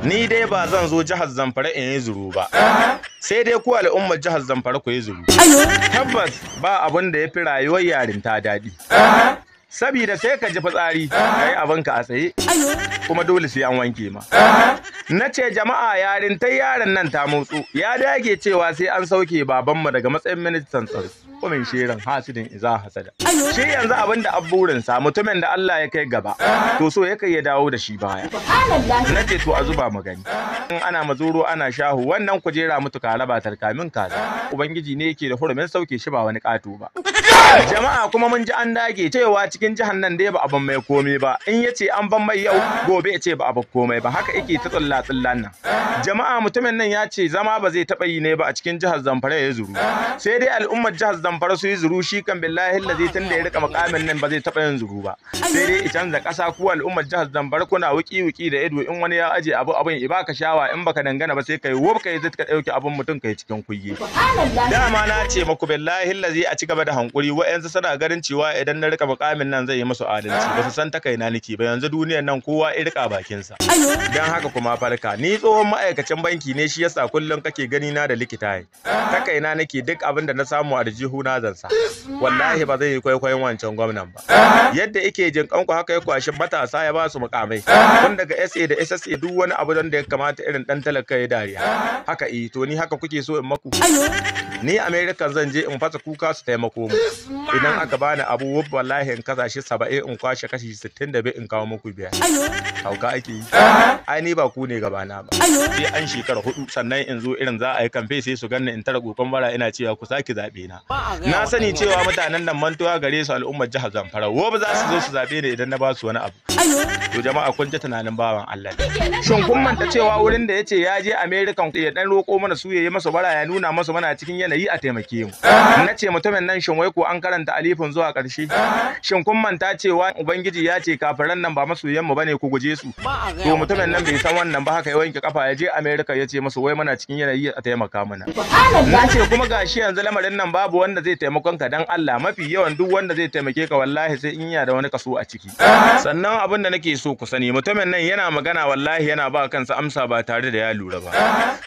Ni dai ba zan zo jihar Zamfara in yi zuru ba. Sai dai ku al'ummar jihar Zamfara ku yi zuru. Tabbas ba abin da ya fi rayuwar yarinta daɗi. Sabida sai ka ji fitsari, ka yi abinka a tsaye, kuma dole sai an wanke ma. Na ce jama'a yarintar yaron nan ta motsu, ya dage cewa sai an sauke babanmu daga matsayin ministan tsaro. Kumin shirin hasidin iza hasada. Shi yanzu abin da abburinsa mutumin da Allah ya kai gaba, to so ya kai ya dawo da shi baya. Na ce to a zuba magani. In ana mazuro ana shahu wannan kujera mutu ka raba tarkamin kaza. Ubangiji ne yake da hurumin sauke shi ba wani ƙato ba. Jama'a kuma mun ji an dage cewa cikin jihar nan dai ba a ban mai komai ba. In ya ce an ban mai yau, gobe ya ce ba a ban komai ba. Haka yake ta tsalla tsallan nan. Jama'a mutumin nan ya ce zama ba zai taɓa yi ne ba a cikin jihar Zamfara ya zuru. Sai dai al'ummar jihar Zamfara su yi zuru shi kan billahi lazi tun da ya rika mukamin nan ba zai taɓa yin zuru ba. Sai dai i canza ƙasa ku al'ummar jihar Zamfara kuna wuki wuki da ido in wani ya aje abu abin i baka shawa in baka dangana ba sai kai wuf kai zai ka ɗauki abin mutum kai cikin kuyi. Dama na ce maku billahi lazi a ci gaba da hankuri wa'yansu suna ganin cewa idan na rika mukamin nan zai yi musu adalci ba su san ta kaina nake ba yanzu duniyar nan kowa ya rika bakinsa. Dan haka kuma farka ni tsohon ma'aikacin banki ne shi yasa kullum kake gani na da likita ta kaina nake duk abin da na samu a jihu na zansa. Wallahi ba zai yi kwaikwayon wancan gwamnan ba. Yadda yake jin kanku haka ya kwashi matasa ya ba su mukamai. Tun daga SA da SSA duk wani abu da ya kamata irin dan talaka ya dariya. Haka eh to ni haka kuke so in maku. Ni America zan je in fasa kuka su taimako mu. Idan aka bani abu wallahi in kasa shi 70 in kwashe kashi 62 in kawo muku biyar. Hauka ake yi. Ai ni ba ku ne gabana ba. Sai an shekara 4 sannan in zo irin za a yi kamfe sai su ganni in tara kokon bara ina cewa ku sake zabe na. Na sani cewa mutanen nan mantuwa gare su al'ummar jihar Zamfara. Wo ba za su zo su zabe ni idan na ba su wani abu. To jama'a kun ji tunanin bawan Allah. Shin kun manta cewa wurin da yace ya je America ya dan roko mana su yayi masa bara ya nuna masa muna cikin yanayi a taimake mu. Na ce mutumin nan shin wai ko an karanta alifin zuwa ƙarshe? Shin kun manta cewa Ubangiji ya ce kafiran nan ba masoyan mu bane ku guje su? To mutumin nan bai san wannan ba haka ya wanke kafa ya je America ya ce masa wai muna cikin yanayi a taimaka mana. Na ce kuma gashi yanzu lamarin nan babu wanda zai taimakon ka dan Allah mafi yawan duk wanda zai taimake ka wallahi sai in ya da wani kaso a ciki. Sannan abin da nake so ku sani mutumin nan yana magana wallahi yana ba kansa amsa ba tare da ya lura ba.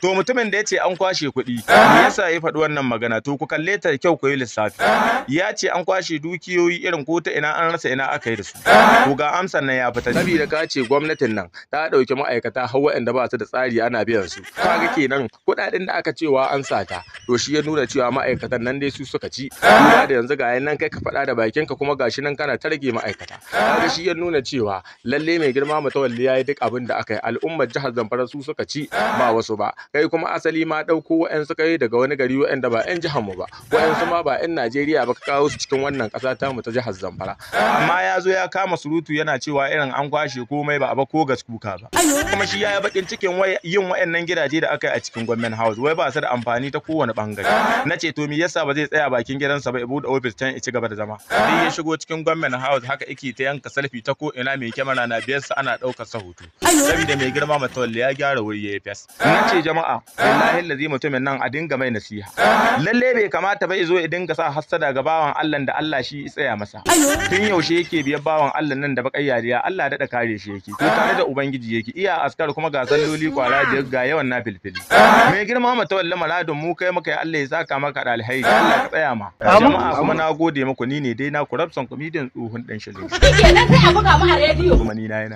To mutumin da ya ce an kwashe kuɗi me yasa ya faɗi wannan magana? To ku kalle ta da kyau ku yi lissafi. Ya ce an kwashe dukiyoyi irin ko ta ina an rasa ina aka yi da su. To ga amsar nan ya fita. Saboda ka ce gwamnatin nan ta ɗauki ma'aikata har waɗanda ba su da tsari ana biyan su. Kaga kenan kuɗaɗen da aka cewa an sata to shi ya nuna cewa ma'aikatan nan dai su suka ci. Duba da yanzu ga nan kai ka faɗa da bakinka kuma gashi nan kana ta rage ma'aikata. Kaga shi ya nuna cewa lalle mai girma Mutawalli yayi duk abin da aka yi al'ummar jihar Zamfara su suka ci ba wasu ba. Kai kuma asali ma ɗauko waɗansu kai daga wani gari waɗanda ba 'yan jihar mu ba. Waɗansu ma ba 'yan Najeriya ba ka kawo su cikin wannan ƙasa ta mu ta jihar Zamfara. Amma ya zo ya kama surutu yana cewa irin an kwashe komai ba a ba ko gaskuka ba. Kuma shi ya yi bakin cikin yin waɗannan gidaje da aka yi a cikin gwamnan house wai ba su da amfani ta kowane bangare. Na ce to me yasa ba zai tsaya bakin gidansa ba ya buɗe office can ya ci gaba da zama. Duk ya shigo cikin gwamnan house haka yake ta yanka selfie ta ko ina mai kyamara na biyar sa ana ɗaukar sa hoto. Saboda mai girma Mutawalli ya gyara wuri ya yi fes. Na ce jama'a wallahi lazi mutumin nan a dinga mai nasiha. Lalle bai kamata ba zo ya dinga sa hassada ga bawan Allah da Allah shi ya tsaya masa. Tun yaushe yake biyar bawan Allah nan da baƙar yariya Allah daɗa kare shi yake. To tare da Ubangiji yake iya askar kuma ga salloli kwara biyar ga yawan na filfili. Mai girma Mutawalli maradun mu kai muka yi Allah ya saka maka da alheri Allah ka tsaya ma. Jama'a kuma na gode muku ni ne dai na ku rabsan comedian tsohon dan shile. Shikenan sai a buga mu a rediyo. Kuma ni na yana.